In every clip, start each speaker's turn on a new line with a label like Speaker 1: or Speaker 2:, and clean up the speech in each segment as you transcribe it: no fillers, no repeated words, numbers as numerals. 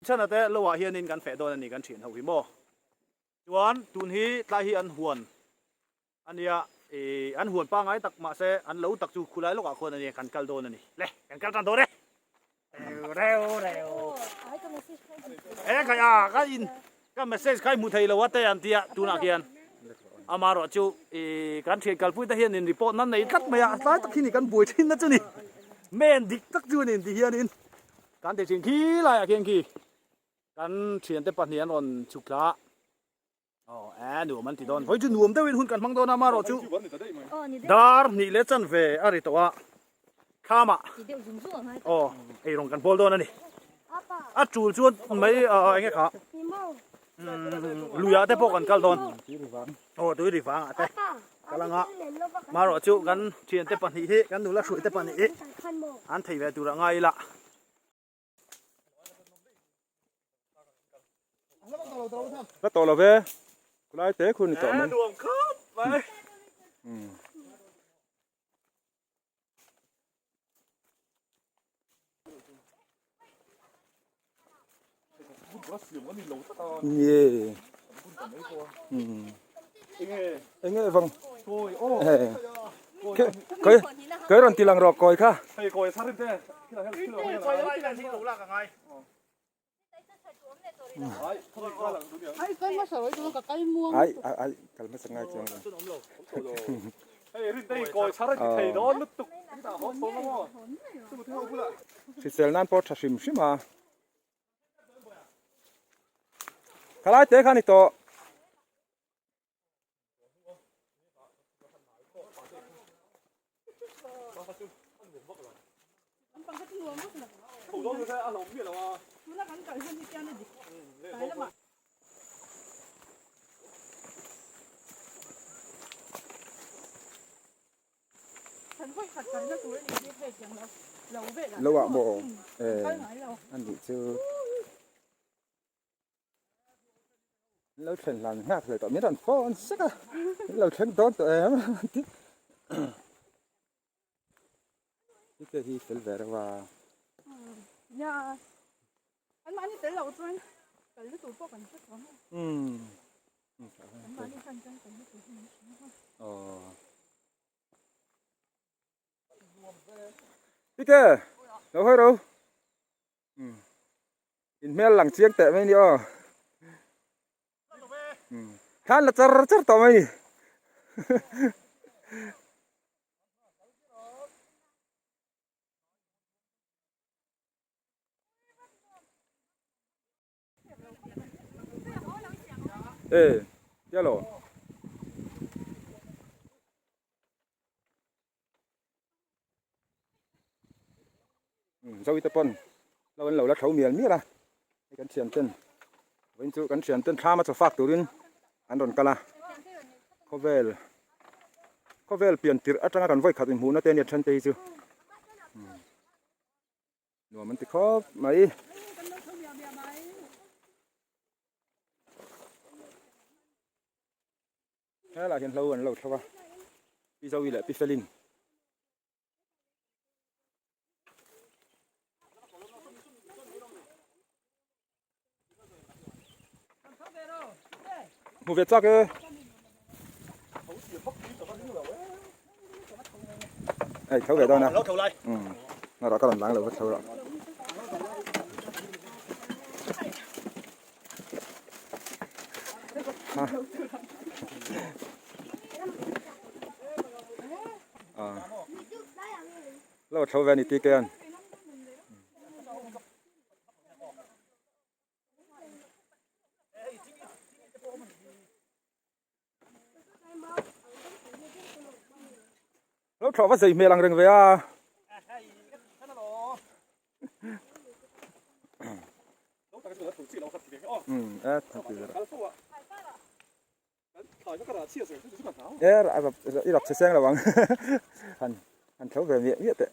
Speaker 1: Chhana te lo ah hianin kan feh dawn a ni kan thian ho hi maw. Chuan tun hi tlai hi an huan a nia ih an huan pangai tak mahse an lo tak chu khulai lawkah khuan a nia kan kal dawn a ni. Le kan kal tan dawn e. Reu reu reu. E khai a ka in ka message kha i hmu thei lo a te an tia tunah khian amarawh chu ih kan thian kalpui te hian in report nan nei tlat mai a tlai tak hi ni kan buai thin na chu ni. Men dik tak chu a ni ti hianin. Kan ti thin khi laiah khian khi kan thiante pahnih an rawn chhuk thla a, aw e nuam an ti dawn vawi chu nuam deuhin hun kan hmang dawn a amarawh chu dar hnih leh chanve a ri tawh a thlamah aw eirawng kan bawl dawn a ni a tul chuan mai eng nge kha luiah te pawh kan kal dawn aw tui ri vangah te kal anga marawh chu kan thiante pahnih hi kan nula hruaite pahnih hi an thei ve tur a ngai ila.
Speaker 2: La tawh lo ve khulai te khu ni tawh mai.
Speaker 1: Nuam khawp mai.
Speaker 2: Nge enge vang kai kai rawn ti lang rawh kawi kha ai ai kal hmasa ngai chuang lo hrisel nan pawh tha hrim hrim a Khalai te kha ni tawh. Lo ah maw eh an nih chu lo thlen hlan nghak hle tawh min rawn phone sek a min lo thleng dawn tawh em ti te hi fel ve reuh a
Speaker 3: nia an mahni tel loh chuan kal na tur pawh kan hre tawh ang
Speaker 2: umm
Speaker 3: an mahni khan chuan kal na tur hi an hre a
Speaker 2: aw Pite lo hawi ro umm in hmel lang chiang teh mai ni aw umm thlan la char char tawh mai ni Ê, tia lo. Zoite pawn lo an lo la tho mial mial a hei kan thian ten vawiin chu kan thian ten thlam a chaw fak turin an rawn kal a khawvel khawvel pian tirh atanga kan vawi khat inhmuhna te ania then te hi chu. Nuam an ti khawp mai. Helaiah hian hlo an lo thlo a, Pi Zoe leh Pi Felin. Hmu ve chak e. Ei tho ve dawn a. Um. Na ra ka rawn lang lo va tho rawh. Ha. Ah. Lo tho ve ni ti ke an. Lo thlawh va zei hmel ang reng ve a. Um, e e i rap che seng lo ang. Han han tho ve miah miah teh.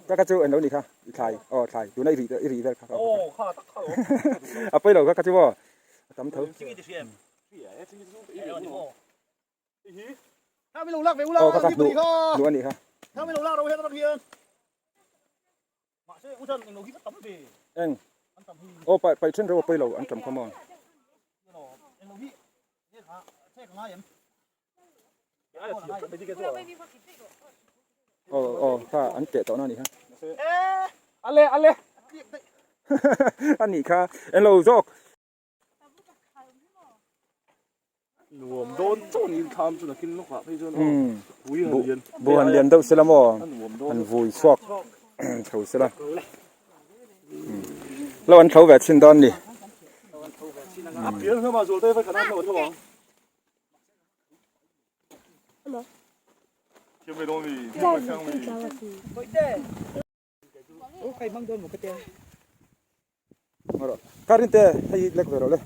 Speaker 2: Ka ka chu an lo ni kha i thlai aw thlai tuna i rih i rih vel kha a pawi lo kha ka chu aw a tam tho aw kha ka hnu hnu a nih kha.
Speaker 1: Mahse u chuan englo hi ka tam ve.
Speaker 2: Eng. Aw paih paih then reuh a pawi lo an tam kha maw.
Speaker 1: Englo hi che ka ngai em.
Speaker 2: Aw aw kha an teh tawh na a nih kha.
Speaker 1: Ale ale.
Speaker 2: A nih kha englo zawk.
Speaker 4: Nuam dawn chaw niin thlam chu nakin lawkah phei chuan aw vui han lian
Speaker 2: Bu han lian deuh sela maw han vui chhuak chho sela lo an tho ve chhin dawn ni.
Speaker 4: A pian hlawm a zual te vai khan an lo tho ang. Thiam ve dawn mi thiam ve chiang mi.
Speaker 2: Ka rin te hei hi lek ve rawh le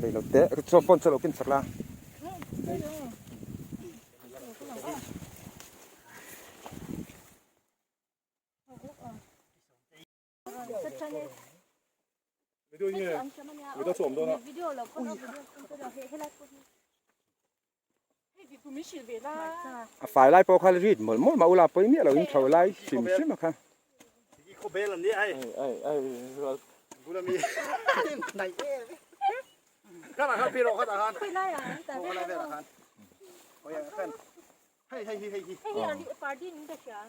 Speaker 2: lei lo te chaw phone chu lo ken chak la.
Speaker 4: Video nge video chu awm dawn a.
Speaker 2: A fai lai pawh kha rit mawlh mawlh mah ula pawi miah lo in thlo lai hrim hrim a kha.
Speaker 1: Khawbel an nia hei. Bula mi. Khatah khan pi rawh khatah khan. Khawi lai velah khan. Hei hei hi hei hi.
Speaker 5: Hei hi party in ka hria.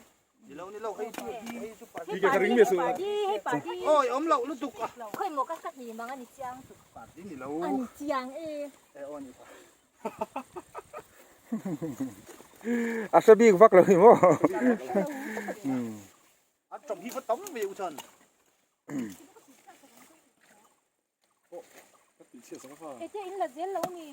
Speaker 1: Ni lo ni lo hei chu hei chu party.
Speaker 4: Hi ka ring me su.
Speaker 5: Party hei party.
Speaker 1: Oi awm loh lutuk a.
Speaker 5: Khoi maw ka ka hni mang ani chiang tuk.
Speaker 1: Party ni lo.
Speaker 5: Ani chiang e.
Speaker 1: E aw ni.
Speaker 2: A hre bik vak lo hi maw.
Speaker 1: An tawng hi va tam ve u chan.
Speaker 4: Ka tih chhiat sak a kha.
Speaker 5: Ete in la zel lo ni.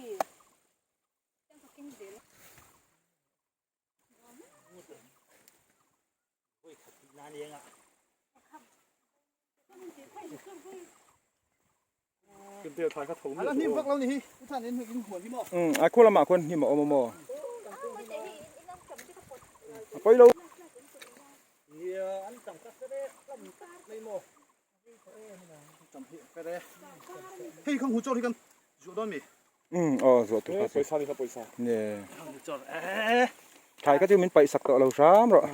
Speaker 2: A khu lamah khuan hnim a awm a maw? A pawi lo.
Speaker 1: Hei kha hmu chawr hi kan zuah dawn mi?
Speaker 2: Um aw zuah tur kha chu.
Speaker 4: Pawisa ni kha pawisa.
Speaker 2: Nge. Thlai kha chu min paih sak tawh lo hram rawh.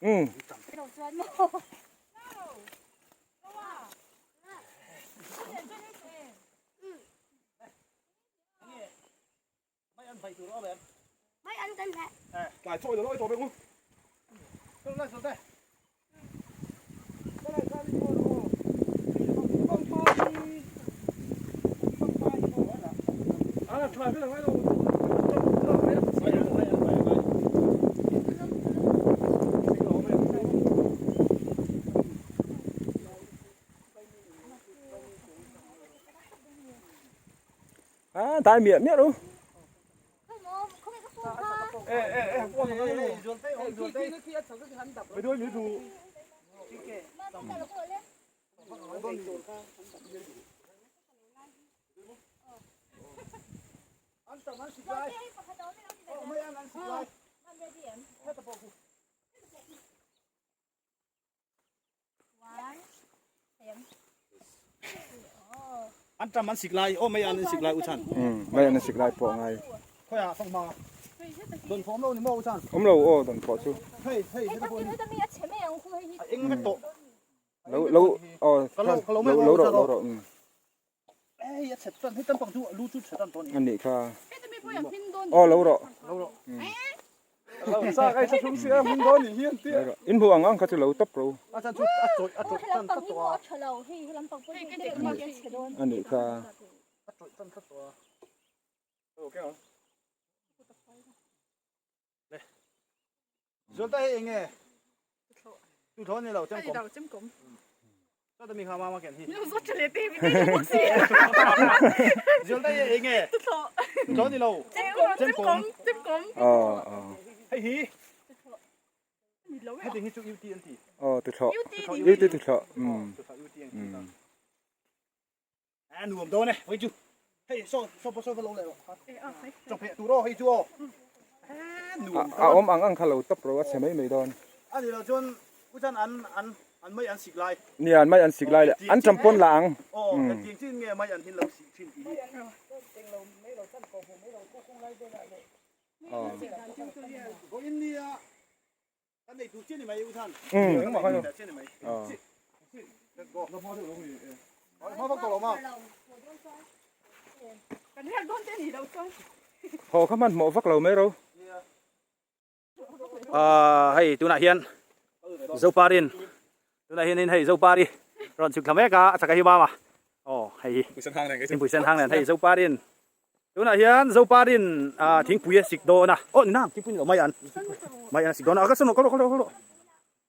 Speaker 2: Um.
Speaker 1: Mai an vai tur awm em?
Speaker 5: Mai an kan leh.
Speaker 4: Tlai chaw ilo lawi tawh bek u.
Speaker 1: Chaw lai salte.
Speaker 4: A thlai vel angai lo.
Speaker 2: A dai miah miah lo.
Speaker 1: An tam an sik lai, aw mai an sik lai u chan.
Speaker 2: Um, mai an sik lai pawh ngai.
Speaker 1: Khoi ah fang ma. Don phom lo ni mo u chan.
Speaker 2: Om lo aw don pawh chu.
Speaker 1: Hei hei
Speaker 5: hei ta mi ta mi a chhe mai ang khu hei hi.
Speaker 1: A eng vek tawh.
Speaker 2: Lo lo aw lo lo ro lo ro.
Speaker 1: Ei a chhe tan hei tan pang chu lu chu chhe tan tawh ni.
Speaker 2: Ani kha. Aw lo ro.
Speaker 1: Lo ro.
Speaker 4: Lo sa kai sa thung sia hmun dawn ni hian ti.
Speaker 2: In hmu ang ang kha chu lo tawp ro.
Speaker 1: A chan chu a chawih a chawih tan tlat tawh a.
Speaker 2: Ani kha.
Speaker 1: A chawih tan tlat tawh a.
Speaker 4: Okay ang.
Speaker 1: Le. Zual ta hei eng nge? Tu thlawh ni lo chem kom.
Speaker 3: Chem kom.
Speaker 1: Cho ta mi kha mama ken hi.
Speaker 3: Mi zo chale te mi te bok si.
Speaker 1: Zual ta hei eng nge?
Speaker 3: Tu thlawh.
Speaker 1: Tu thlawh ni lo.
Speaker 3: Chem kom. Chem kom.
Speaker 2: Ờ ờ.
Speaker 1: Hei hi. Heti hi chu UT an ti.
Speaker 2: Ờ tu thlawh. UT tu thlawh. Um.
Speaker 1: Tu thlawh UT an ti. A nuam dawn e, hei chu. Hei saw saw pawh saw va lo leh rawh. Chawhmeh tur aw hei chu aw. Nuam
Speaker 2: A awm ang ang kha lo tawp ro a chhe mai mai dawn.
Speaker 1: A ni lo chuan u chuan an an an mai an sik lai.
Speaker 2: Nia an mai an sik lai leh an tampon lah ang.
Speaker 1: Aw hetiang chin nge mai an hin lo sik thin tih hi.
Speaker 2: Haw kha hmanhmawh vak lo mai ro.
Speaker 1: Ahh hei tunah hian Zoparin tunah hianin hei Zopari rawn chhuk thla mek a a chaka hi mama aw hei hi thingpui sen hang nen hei Zoparin tunah hian Zoparin ah thingpui a sik dawn a aw ni nang thingpui ni lo mai an mai an sik dawn a ka sawn rawh ka rawh ka rawh ka rawh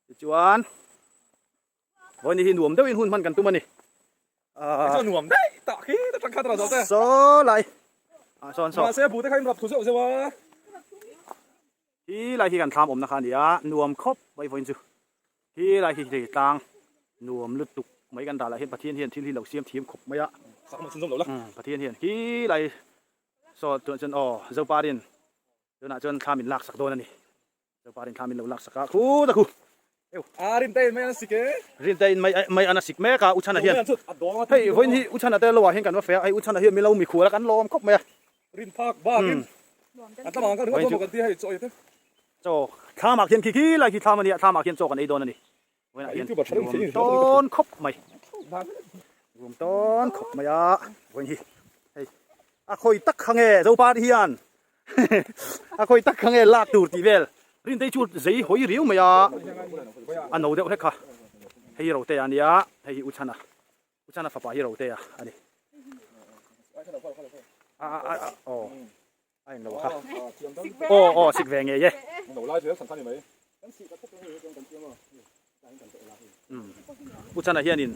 Speaker 1: tichuan vawiin hi nuam deuhin hun hman kan tum a ni
Speaker 4: Chuan nuam daih tak hi ta tang khat ra zo te.
Speaker 1: Saw lai. Ah sawn saw.
Speaker 4: Mahse bu te kha in rap thu zeuh zeuh a.
Speaker 1: Hi lai hi kan thlam awmna kha a ni a, nuam khawp mai vawiin chu. Hi lai hi hei tlang nuam lutuk mai kan dah lah hian Pathian hian thil hi lo siam thiam khawp mai a.
Speaker 4: Sak mah chhunzawm lo la.
Speaker 1: Pathian hian hi lai saw tunah chuan aw Zoparin tunah chuan thlam in laksak dawn a ni. Zoparin thlam in lo laksak a, khu ta khu.
Speaker 4: A rin te in mai an a sik e.
Speaker 1: Rin te in mai mai an a sik mek a, Uchhana hian. Hei vawiin hi Uchhana te lo ah hian kan va fe a, hei Uchhana hian min lo mikhual a kan lawm khawp mai a.
Speaker 4: Rin phak bak in a tlamah kan ringawt dawn maw kan ti hei chaw ei te.
Speaker 1: Chaw thlamah khian khi khi lai khi thlam a nia, thlamah khian chaw kan ei dawn a ni. Vawiin ah hian nuam tawn khawp mai. Nuam tawn khawp mai a, vawiin hi hei a khawi tak kha nge Zopari hian a khawi tak kha nge lak tur tih vel Rintei chu zei hawi riau mai a, a no deuh hlek kha. Hei hi Rotea a nia, hei hi Uchhana, Uchhana fapa hi Rotea a ni. A a a aw a englo kha. Aw aw sik ve ngei e. Uchhana hianin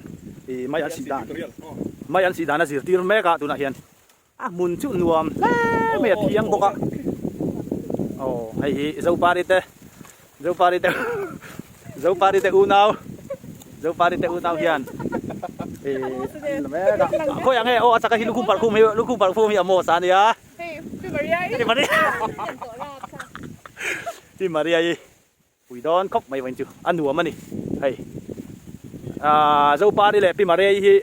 Speaker 1: ih mai an sih dan mai an sih dan a zirtir mek a tunah hian a hmun chu nuam hle mai a thiang bawk a aw hei hi Zopari te Zopari te Zopari te unau Zopari te unau hian ih an la mek a khawi ang e aw a chaka hi lukhum parh khum hi lukhum parh khum hi a maw sa a nia
Speaker 3: hei Pi Maria i
Speaker 1: Pi Maria Pi Maria i Pui dawn khawp mai vawiin chu a nuam a ni hei aaa Zopari leh Pi Marei hi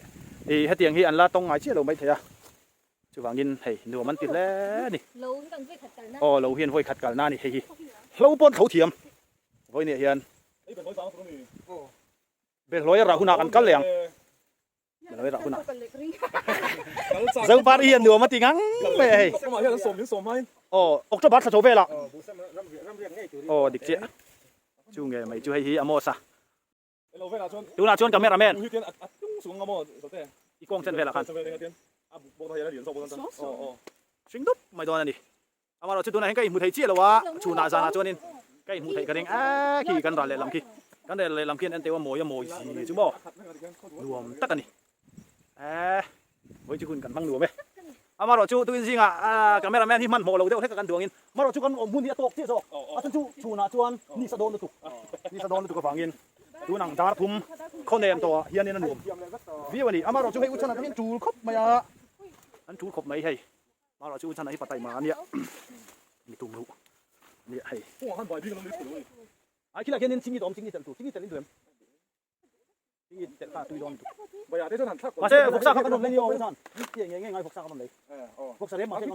Speaker 1: ih hetiang hi an la tawng ngai chiah lo maithei a chuvangin hei nuam an ti hle a ni aw lo hian vawi khat kalna a ni hei hi hlo pawn tho thiam vawiin ah hian Belhlawi a rah hunah kan kal leh ang. Zopari hian nuam a ti ngang mai a hei. Aw October thla chho velah. Aw dik chiah. Chu nge mai chu hei hi a maws a. Tunah chuan camera man. I kawng chen velah khan. Hring dup mai dawn a ni. Amaherawhchu tunah hian ka inhmu thei chiah lo a, chhunah zanah chuanin ka inhmu theih ka ring e khi kan ral lehlam khi, kan ral lehlam khian en teuh a mawi a mawi si chu maw nuam tak a ni e vawi chu hun kan hmang nuam e. Amaherawhchu tuin zingah camera man hi hmanhmawh lo deuh hlek a kan duangin amaherawhchu kan awm hun hi a tawk chiah zawk a chhan chu chhunah chuan ni sa dawn lutuk ni sa dawn lutuk avangin tun ang dar thum khaw nem tawhah hianin a nuam viau a ni. Amaherawhchu hei u chhanah te hian tul khawp mai a, an tul khawp mai hei. Mara chu chhan a hi patai ma ania mi tum ru nia hei ai khila khian in chingi dawm chingi tel tur chingi tel in duem chingi tel kha tui dawn tu mahse vawksa kha kan rawn lei aw chan ti nge nge ngai vawksa kan rawn lei vawksa rem mahse kan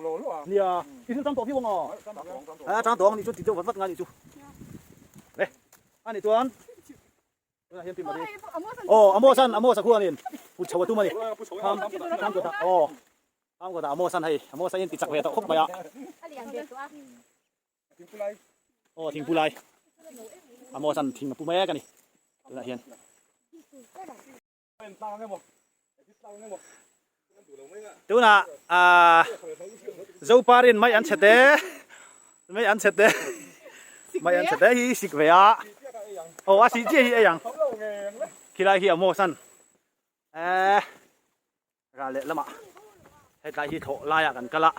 Speaker 1: rawn lei nia i thil chang tawh viau ang aw a chang tawh ang ni chu ti deuh vat vat ngai ni chu le ani chuan Tunah hian Pi Marie aw Amos-an Amos-a khuanin put chho a tum a ni. Tham tham kawtah aw tham kawtah Amos-an hei Amos-a hian ti chak ve tawh khawp mai a. Aw thingpui lai Amos-an thing a pu mek a ni tunah hian. Tunah ah Zoparin mai an chhe te mai an chhe te mai an chhe te hi sik ve a aw a sih chiah hi ei ang khilai hi a maw san eh ral leh lamah hetlai hi thlawh laiah kan kal a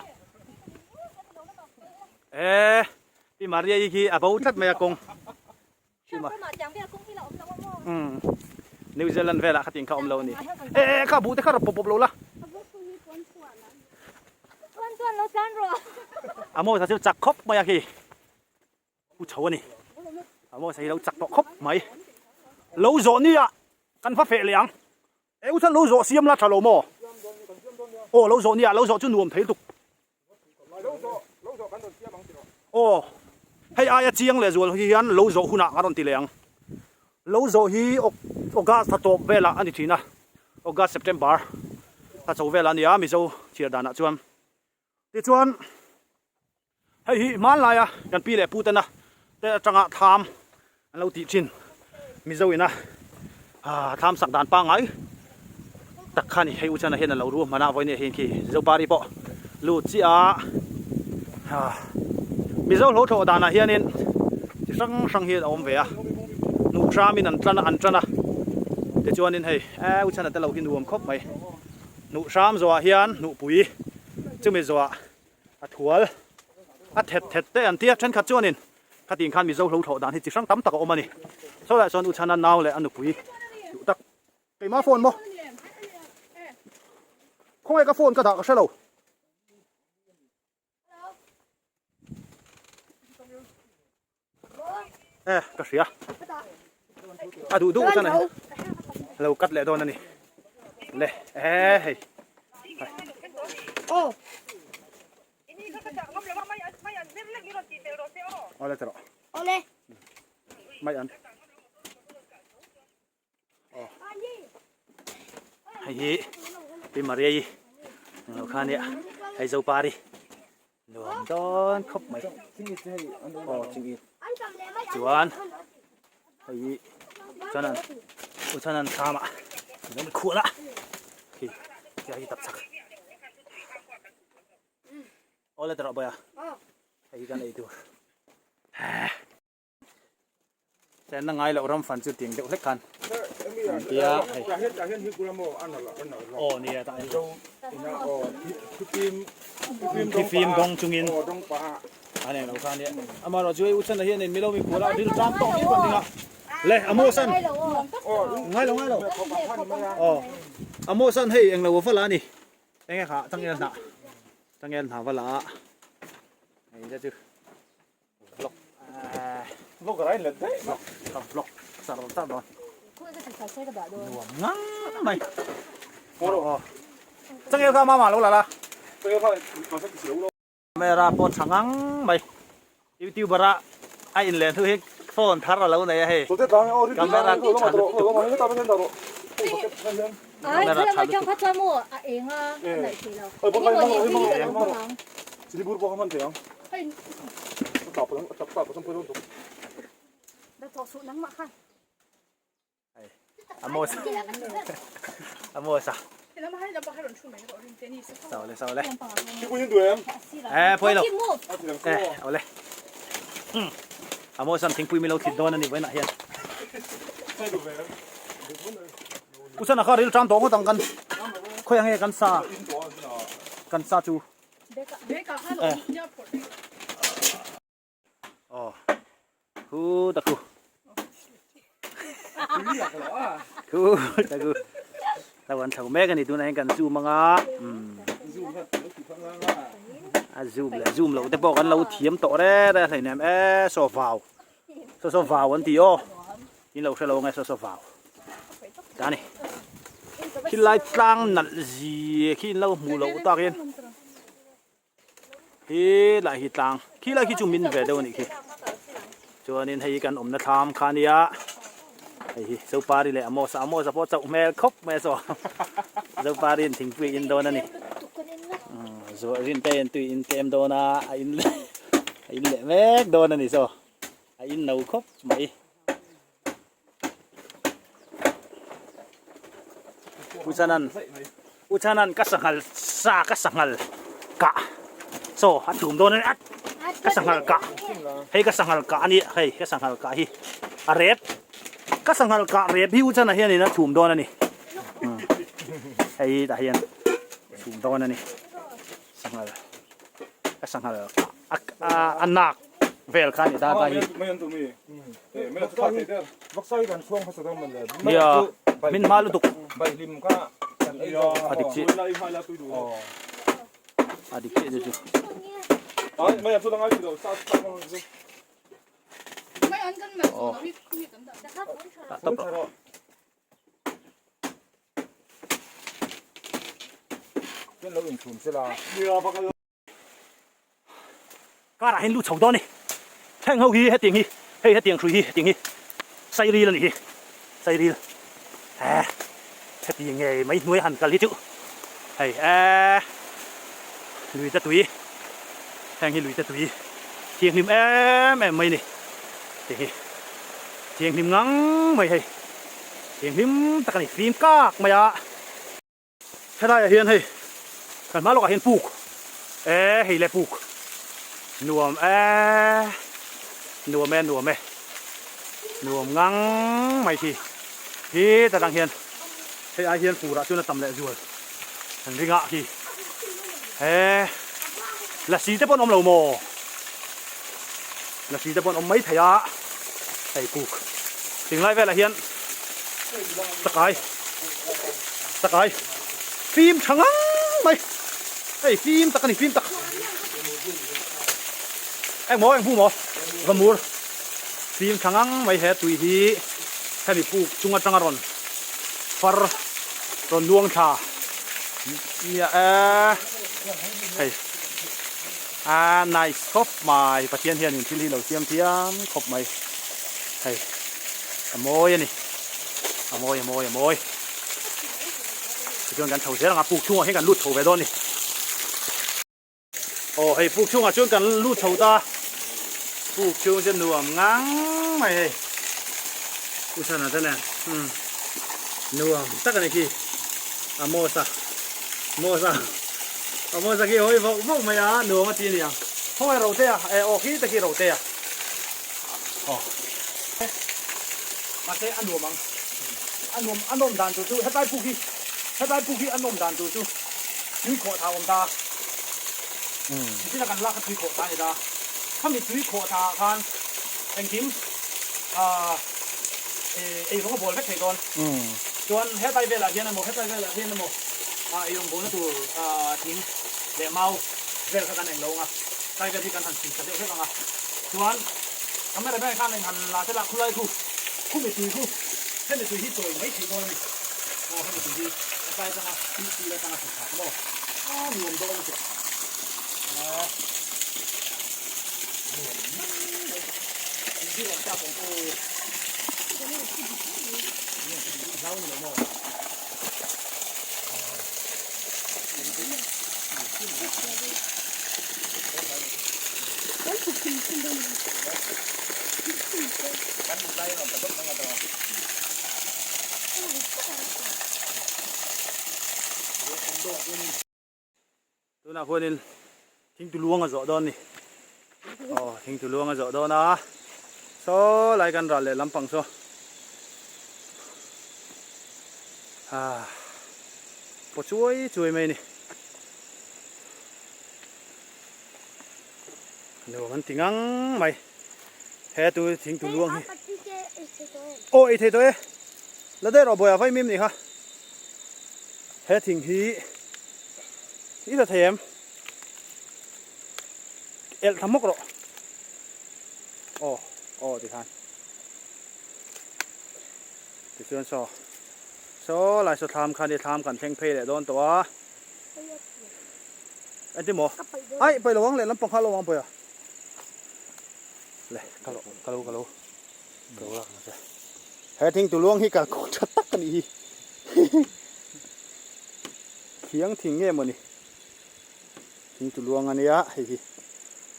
Speaker 1: eh Pi Maria i khi a bo tlat mai a kawng. New Zealand velah khatin kha awm lo a ni. E e kha buh te kha rawp pawp pawp lo la. Amos a chu chak khawp mai a khi. Pu chho a ni. Amos a hi lo chak tawh khawp mai. Lo zawh ni ah kan va feh leh ang. E u chuan lo zawh siam la tha lo maw? Aw lo zawh ni ah lo zawh chu nuam thei lutuk. Aw, hei aia chiang leh zual hi hian lo zawh hunah kan rawn ti leh ang. Lo zawh hi August thla tawp velah a ni thin a, August September thla chho velah a ni a Mizo chhiar danah chuan. Tichuan hei hi hmanlaia kan pi leh pu tena te atanga thlam an lo tih thin Mizo ina thlam sak dan pangngai tak kha a ni. Hei u chana hian a lo ruahman a vawiin hian khi Zopari pawh lut chiah a Mizo hlawhthlawh danah hianin chi hrang hrang hi a awm ve a hnuh hramin an tan a an tan a tichuanin hei u chana te lo hi nuam khawp mai. Hnuh hram zawhah hian hnuhpui chumi zawhah a thual a thet thet te an tia thenkhat chuanin khatin khan Mizo hlo thlawh dan hi chi hrang tam tak a awm a ni. Saw lai chuan U Chhana nau leh a nupui duh tak keimah phone maw? Khawnge ka phone ka dah ka hre lo. E ka hria a duh duh chuan lo cut leh dawn a ni le e hei awle tawh
Speaker 5: awle
Speaker 1: mai an Hei hi Pi Maria-i englo kha ania hei Zopari nuam dawn khawp mai aw chingit chuan hei hi chuan an u chuan an thlam ah an khual a khi khi hi tap chak aw le tawh bawiha hei hi kan ei tur. Chenna ngai loh ram fan chu tiang deuh hlek khan an tia hei. Aw nia tah hian. Thifim dawng chungin an eng lo kha ania. Amaherawh chu hei u chhan ah hian in milo mikhual a ril tlang tawk viau kan ding a. Le a maw san. Ngai lo ngai lo. Aw a maw san hei eng lo a va la a ni. Enge kha changel hnah changel hnah va la a. Hei te chu. Vlog
Speaker 4: Vlog rai let daih
Speaker 1: vlog ka vlog char char dawn nuam ngang mai aw changel kha mama lo la la camera pawh tha ngang mai youtuber a a in leh hnu hi phone thar a lo nei a hei camera tha lutuk
Speaker 5: camera tha lutuk
Speaker 1: Amos Amos a Saw le saw le Eh pawilo Eh awle Amos an thingpui milo thlit dawn ani vawiinah hian Usana kha ril ṭam tawh ngawt ang kan khawi ang nge kan sa kan sa chu eh aw khu ta khu khu ta khu ta wan chho mek ani tunah hian kan zoom anga umm a zoom leh zoom loh te pawh kan lo thiam tawh re re hleinem e saw vau saw saw vau an ti aw. In lo hre lo nge saw saw vau ta ni khi lai tlang nalh zia khi in lo hmuh loh tak in hi lai hi tlang khi lai khi chu min ve deuh a nih khi chuanin hei hi kan awmna thlam kha ania hei hi Zopari leh Amos Amos a pawh chauh hmel khawp mai a saw Zopari in thingpui a in dawn a ni zuah rin te in tui in tlem dawn a a in a in leh mek dawn a ni saw a in no khawp mai. Uchanan Uchanan ka sanghal sa ka sanghal kah chaw a tum dawn a ni a ka sanghal kah hei ka sanghal kah a ni hei ka sanghal kah hi a rep ka sanghal kah rep hi Uchana hianin a chhum dawn a ni hei tah hian chhum dawn a ni sanghal ka sanghal kah a nak vel kha ni ta ta hi nia min hma lutuk a dik chi a dik chi chu chu Car ah hian lut chho dawn a ni. Heng ho hi hetiang hi hei hetiang hrui hi hetiang hi sairil a nih hi sairil eh heti ngei mai hnuai han kal hi chu hei eh lui te tui heng hi lui te tui thianghlim em em mai a ni hei hi thianghlim ngang mai hei thianghlim tak a ni fim kak mai a. Helaiah hian hei kan hma lawkah hian puk e hei le puk nuam e nuam e nuam e nuam ngang mai khi hi ta tang hian hei ai hian furah chuan a tam leh zual an ring ah khi he lasi te pawh an awm lo maw lasi te pawh an awm mai thei a hei puk tinglai velah hian Chakai chakai fim tha ngang mai hei fim tak a ni fim tak engmaw eng hmu maw va mur fim tha ngang mai he tui hi hemi puk chung atanga rawn far rawn luang thla nia e hei a nice khawp mai Pathian hianin thil hi lo siam thiam khawp mai hei. A mawi a ni. A mawi, a mawi, a mawi. Tichuan kan chho zel ang a, puk chhungah hian kan lut chho ve dawn a ni. Aw hei puk chhungah chuan kan lut chho ta. Puk chhung chu nuam ngang mai hei. U Chhana te nen umm nuam tak a ni khi. Amos a, Amos a, Amos a khi hawi vauh vauh mai a, nuam a ti a ni ang. Khawngaih Rotea, eh aw khi te khi Rotea. Aw. Mahse a nuam ang. A nuam a nawm dan tur chu hetlai puk hi hetlai puk hi a nawm dan tur chu tui khawh tha a awm ta. Nichina kan lak kha tui khawh tha a ni ta. Khami tui khawh tha ah khan engkim ah eirawng a bawl vek thei dawn. Chuan hetlai velah hian emaw hetlai velah hian emaw ah eirawng bawlna tur ah thing leh mau vel kha kan englo ang a. Tlai vel hi kan han chhim tha deuh hlek ang a. Chuan camera ber khan eng han la te lah khulai khu khu mitui khu hemi tui hi chawi mai theih dawn a ni. Aw hemi tui hi hetlai atanga tih tir atanga chhuk thlak maw a nuam dawn lutuk a nuam mai mai in zir awm tak awm aw hlau ni lo maw. Tunah huanin thingtu luang a zawh dawn a ni. Aw thingtu luang a zawh dawn a. Saw lai kan ral leh lampang saw. Ah paw chuai chuai mai a ni. Nuam an ti ngang mai. He tu thingtu luang hi. Aw ei thei tawh e. La daih rawh bawiah vaimim nih kha. He thing hi i la thei em? Elh thla hmawk rawh. Aw aw tikhan. Tichuan saw saw lai saw thlam kha ni thlam kan thleng phei leh dawn tawh a. Engtin maw? Aih paih lo ang leh lampang kha a lo ang pawi a. Le ka lo ka lo ka lo ka lo lak ang che. He thing tu luang hi kal kawng tha tak a nih hi. Thiang thing nge maw ni? Thing tu luang a nia hei hi.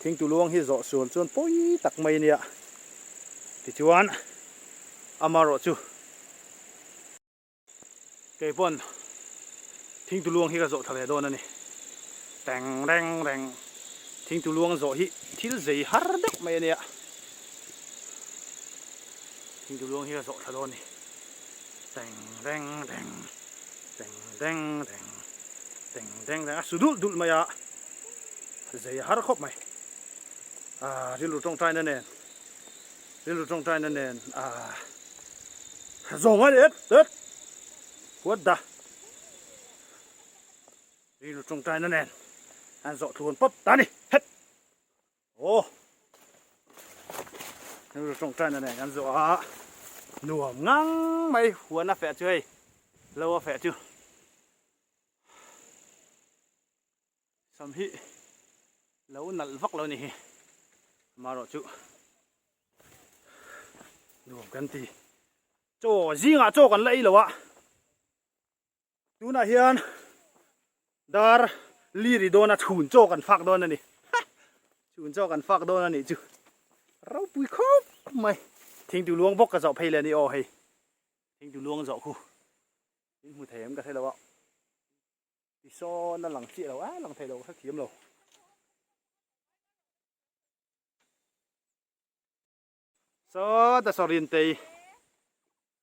Speaker 1: Thing tu luang hi zawh sual chuan pawi tak mai a nia. Tichuan amarawh chu kei pawn thing tu luang hi ka zawh thla ve dawn a ni. Teng reng reng thing tu luang zawh hi thil zei har deuh mai a nia. Thing tu luang hi ka zawh thla dawn a ni. Teng reng reng teng reng reng teng reng reng a su dulh dulh mai a zei har khawp mai. Aaa rilru tawngtaina nen. Rilru tawngtaina nen ah zawng a ni et et what the rilru tawngtaina nen an zawh tluan pawp ta ni het aw rilru tawngtaina nen an zawh a nuam ngang mai huan a feh chu hei lo a feh chu. Sam hi lo nalh vak lo ni hi. Amaherawhchu nuam kan ti. Chaw zingah chaw kan la ei lo a, tunah hian dar li ri dawna chhun chaw kan fak dawn a ni. Chhun chaw kan fak dawn a nih chu ropui khawp mai. Thingtu luang bawk ka zawh phei leh a ni aw hei. Thingtu luang zawh khu in hmu thei em ka hre lo a. Tisawn a lang chiah lo a lang thei lo ka hrethiam lo. Sawta saw Rintei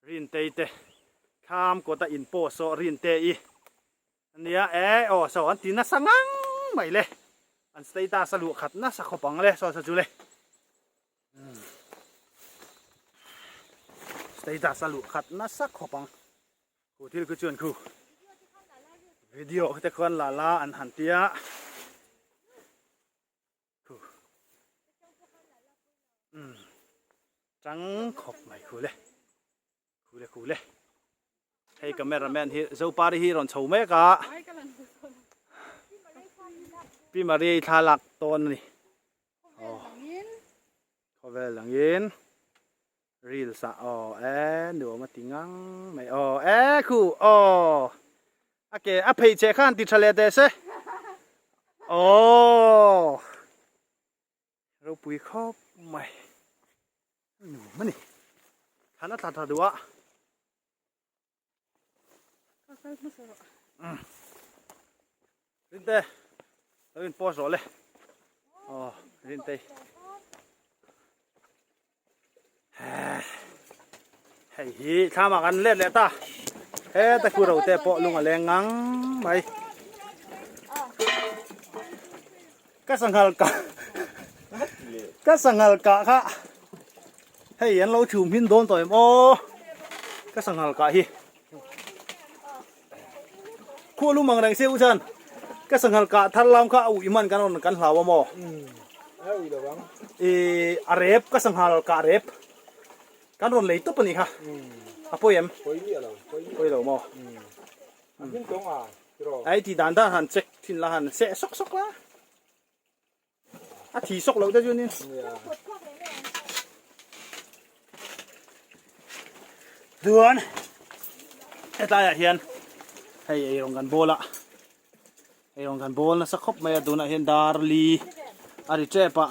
Speaker 1: Rintei te thlam kawta in pawh saw Rintei ania e aw saw an ti nasa ngang mai le an status a luh khat nasa khawp ang le saw saw chu le status a luh khat nasa khawp ang Khu thil khu chuan khu video te khuan la la an han tia khu um chang khawp mai khu le khu le khu le hei cameraman hi zopari hi rawn chho mek a pi maria thla lak tawn ani khawvel angin Reels ah aw e nuam a ti ngang mai aw e khu aw a ke a phei che khan ti tha leh teh se aw ropui khawp mai nuam a ni khan a thla tha duh a Rinte lo in post rawh le aw Rinte hei hi thlam ah kan let leh ta heta khu ro te pawh lung a leng ngang mai ka sanghal ka ka sanghal kah kha hei an lo chhum hin dawn tawh em aw ka sanghal kah hi Khual lum ang reng se u chuan ka sanghal kah thar lam kha a uih man kan rawn kan hlau a maw?
Speaker 2: A uih lo ang.
Speaker 1: I a rep ka sanghal kah rep kan rawn lei tawp a nih kha. A pawi em?
Speaker 2: Pawi miah lo.
Speaker 1: Pawi lo maw?
Speaker 2: A hming tawng a tiraw?
Speaker 1: Ai ti dan dan han check thin la han seh sawk sawk la. A thi sawk loh te chuanin. Chuan hetlaiah hian hei eirawng kan bawl a eirawng kan bawl nasa khawp mai a tunah hian dar li a ri tep a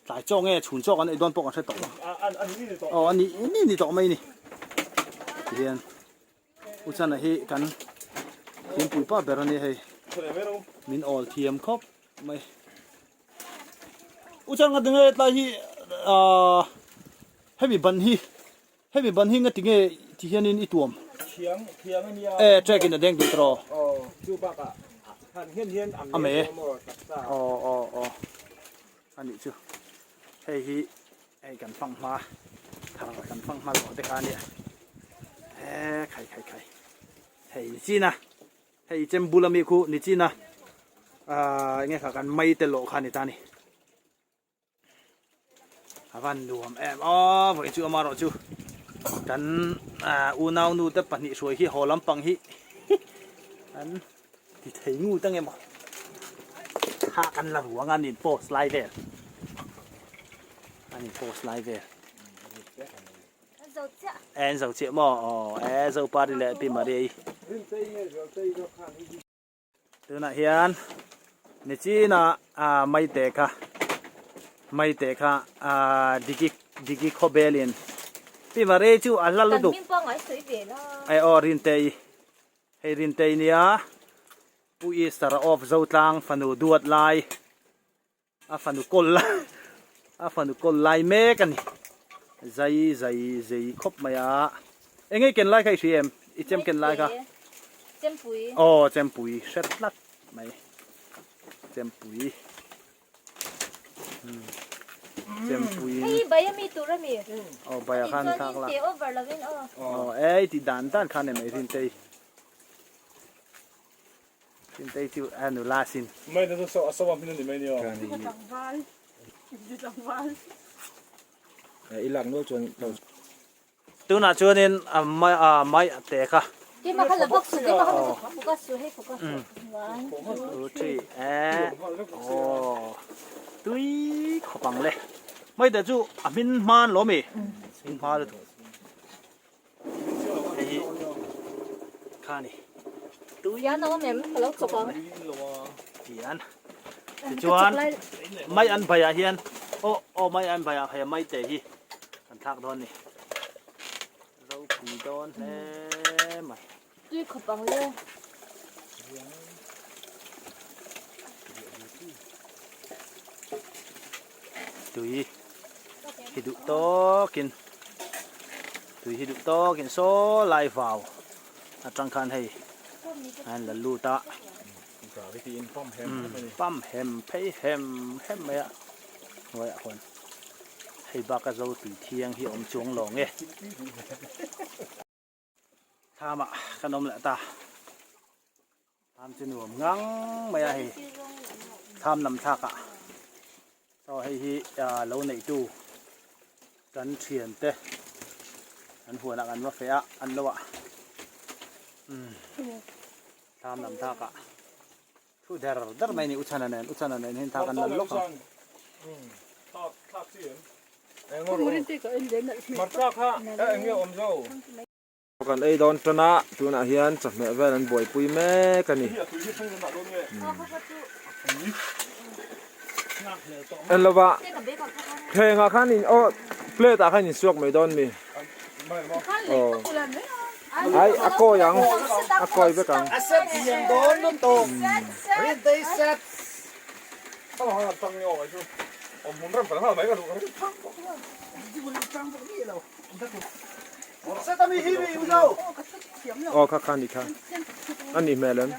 Speaker 1: tlai chaw nge chhun chaw kan ei dawn pawh kan hre tawh lo aw a ni ni ni tawh mai ni tihian U Chana hi kan thingpui pa ber a ni hei min awl thiam khawp mai U Chan nga tinge tlai hi ahh hemi ban hi hemi ban hi nga tinge ti hianin i tuam
Speaker 2: thiang thiang a nia
Speaker 1: e trek in a deng duh tawh
Speaker 2: aw chu bakah han hian hian
Speaker 1: a me aw aw aw a nih chu hei hi Hei kan fang hma thar kan fang hma zawh te kha ania e khai khai khai hei ni chin a hei chem bul ami khu ni chin a ah enge kha kan mai te lawh kha ni ta ni a van nuam em aw vawi chu ama rawh chu kan unau nu te pahnih hruai hi haw lampang hi an ti thei ngut ange maw kha kan la ruang a nin post lai vel a nin post lai vel en zo chiah maw aw e zo pari leh pi maria tunah hian nichina maite kha maite kha diki diki khawbelin pi maria chu a hla lutuk e aw rintei Hei Rintei nia Pu Easter a off zo tlang fanu duat lai a fanu kawl lai a fanu kawl lai mek a ni zai zai zei khawp mai a eng nge ken lai kha i hria em i chem ken lai kha
Speaker 5: Chempui
Speaker 1: aw chempui hre tlat mai chempui Chempui
Speaker 5: Hei bai ami tur ami.
Speaker 1: Aw bai a khan thak la.
Speaker 5: Te over lovin aw.
Speaker 1: Aw ei ti dan dan khan em ei rin tei. Rin tei chu a nu la sin.
Speaker 4: Mai na chu so a so hmin ani mai ni aw.
Speaker 3: Tlangval. Tlangval.
Speaker 2: I lak nual chuan lo
Speaker 1: Tunah chuanin a mai a mai a te kha.
Speaker 5: Keimah kha la bawk suh keimah kha focus suh hei focus suh. One
Speaker 1: two three eh aw tui khawp ang le. Maite chu a hmin hma an lawm i. Hmin hma lutuk. Hei hi kha ni.
Speaker 5: Tian a awm em? Ka lo chawp ang.
Speaker 1: Tian. Tichuan mai an baiah hian aw aw mai an baiah hei maite hi kan thlak dawn ni. Ropui dawn hle mai.
Speaker 5: Tui khawp ang le.
Speaker 1: Tui hi duh tawkin tui hi duh tawkin saw lai vau atang khan hei a la lut a pump hem phei hem hem mai a hnuaiah khuan hei baka zo tui thiang hi a awm chuang lo nge. Thlamah kan awm leh ta. Thlam chu nuam ngang mai a hei. Thlam lam thlakah. Saw hei hi lo neihtu kan thian te an huanah kan va feh a an lo ah. Thlam lam thlakah thu der der mai a ni Uchhana nen Uchhana nen hian thla kan la lawk ang.
Speaker 2: Kan ei dawn tan a, tunah hian chawhmeh vel an buaipui mek a ni. En lova thlengah khan in aw plate ah khan in suak mai dawn mi. Aw ai a kawi ang a kawi vek ang. Aw kha kha ni kha a nih hmel em.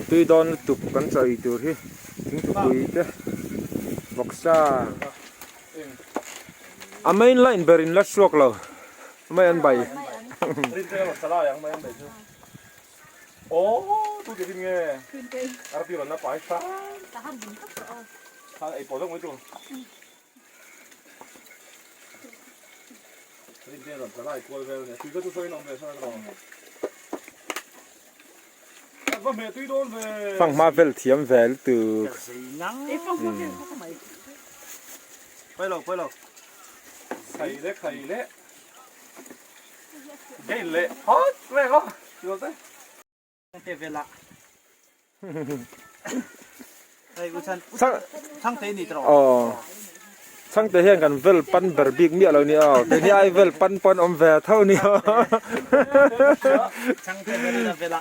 Speaker 2: Tui dawn lutuk kan chaw ei tur hi thingtupui te vawksa a main line ber in la chhuak lo mai an bai. Fanghma vel thiam ve lutuk. Chhangte hian kan vel pan ber bik miah lo nia aw keini ai vel pan pawn awm ve tho nia
Speaker 1: Chhangte velin a vel a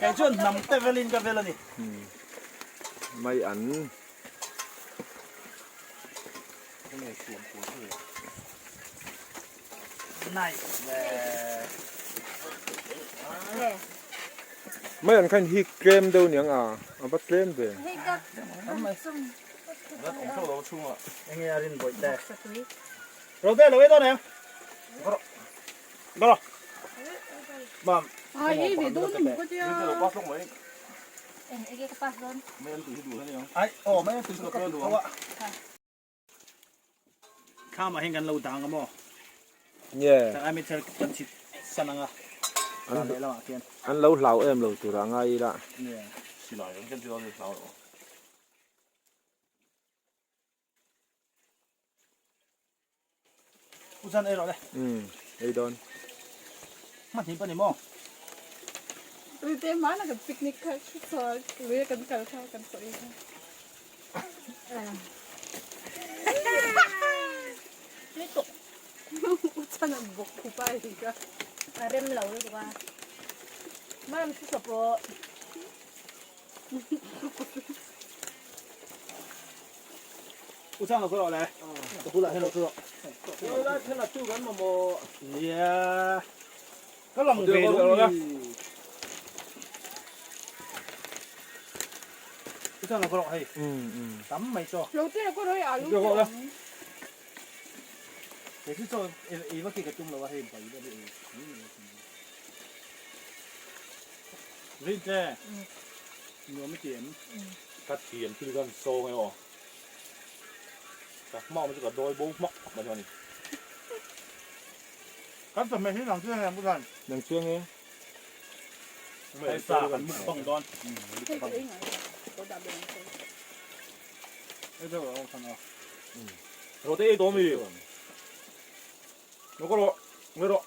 Speaker 1: kei chuan hnam te velin ka vel a ni.
Speaker 2: Mai an. Mai an khan hi tlem deuh niang a, a va tlem ve.
Speaker 1: Thlam ah hian kan lo dang a maw?
Speaker 2: Nge.
Speaker 1: Chang ai mither kan chhit san ang a. An leh lamah khian.
Speaker 2: An lo hlau em lo tur ah ngai ila.
Speaker 1: Nge.
Speaker 4: Silai an ken chu an hlau lo.
Speaker 1: U chan ei rawh le.
Speaker 2: Umm ei dawn.
Speaker 1: Hma hnih pawh ni maw?
Speaker 3: Tui te hmana kan picnic kha saw lui a kan kal kha kan sawi kha.
Speaker 5: Tui tuk.
Speaker 3: U chan a bawk khup a ei kha.
Speaker 5: A rem lo lutuk a. Mam thu sawp rawh.
Speaker 1: U chang lo khaw rawh le. Ka bulah hian lo thu rawh.
Speaker 4: Lai then a tu kan mamawh.
Speaker 1: Nia. Ka lang ve lo ni. U chang lo khaw rawh hei. Tam mai chaw.
Speaker 3: Lo te lo khaw rawh hei alu te awm.
Speaker 1: Kei chu chaw ei vak hi ka tum lo a hei bai deuh hi ei. Rin te. Nuam i ti em?
Speaker 4: Ka thiam thil khan sawng e aw. Ka hma awm chu ka dawi bo hmak hmak mai chuan a ni.
Speaker 1: Kan chawhmeh hi nang chiang em Pu Than?
Speaker 2: Nang chiang e.
Speaker 1: Hei sa kan mukbang dawn.
Speaker 3: Hei ka ei ngai lo. Dah ber ang sawi.
Speaker 1: Hei deuh a awm than a.
Speaker 4: Rawh te ei tawh mi. Lo ka rawh. Ngai rawh.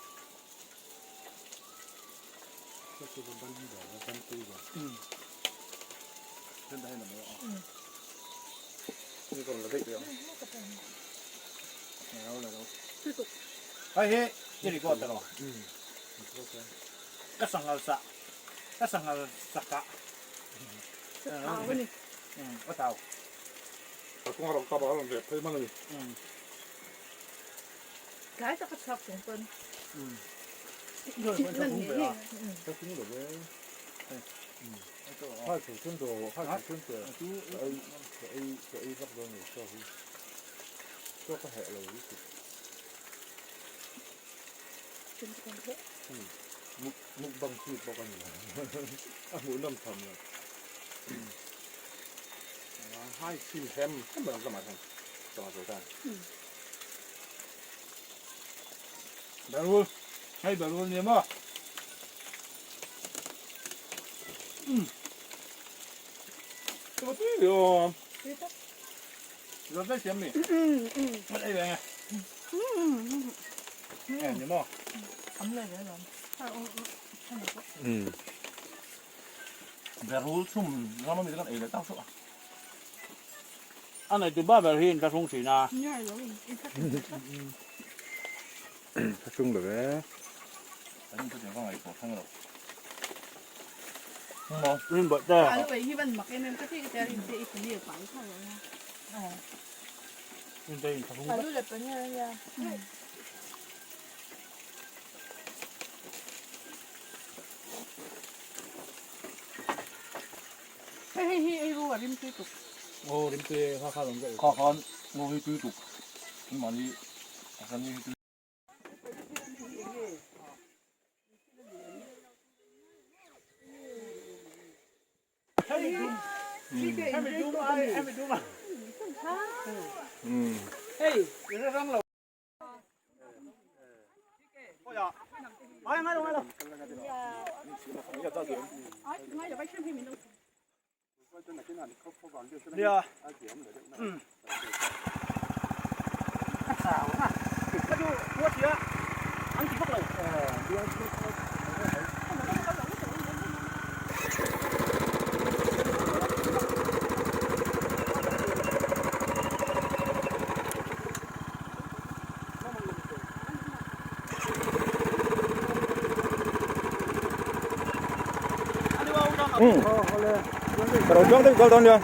Speaker 1: Hei hi i record ta lo. Ka sanghal sa ka sanghal sa kah.
Speaker 3: Thau a ni.
Speaker 1: A thau.
Speaker 3: Tlai tak a chhuak chung pawn thih nan ngei ngei
Speaker 1: Berul, hei berul nia maw? Umm.
Speaker 4: Tuma tui ve aw.
Speaker 1: Zawt daih siam mi. Mat ei ve nge. Em ni maw?
Speaker 2: Umm.
Speaker 4: Berul chhum ram ami te kan ei leh tak chu a.
Speaker 1: A nei tu ba ber hi in thlahrung thin a.
Speaker 2: Thlahrung lo e.
Speaker 4: Kan in chu ka ngaihtuah thleng lo.
Speaker 1: Rin bawih te.
Speaker 3: Alu ei hi van mak em em ka ti ka tia rin te i paneer pai kha lo a.
Speaker 1: Rin te in thlahrung.
Speaker 3: Alu leh paneer a nia. Hei hei hi ei ru a rim tui tuk.
Speaker 1: Aw rim tui e kha kha lawm ka ei.
Speaker 4: Kha khan ngaw hi tui tuk. Mahni a hran hi tui.
Speaker 1: Hei i rang lo. Nia. Ka chu khua tia an ti vak lo.
Speaker 2: Ka ro chuang deuh kal dawn nia.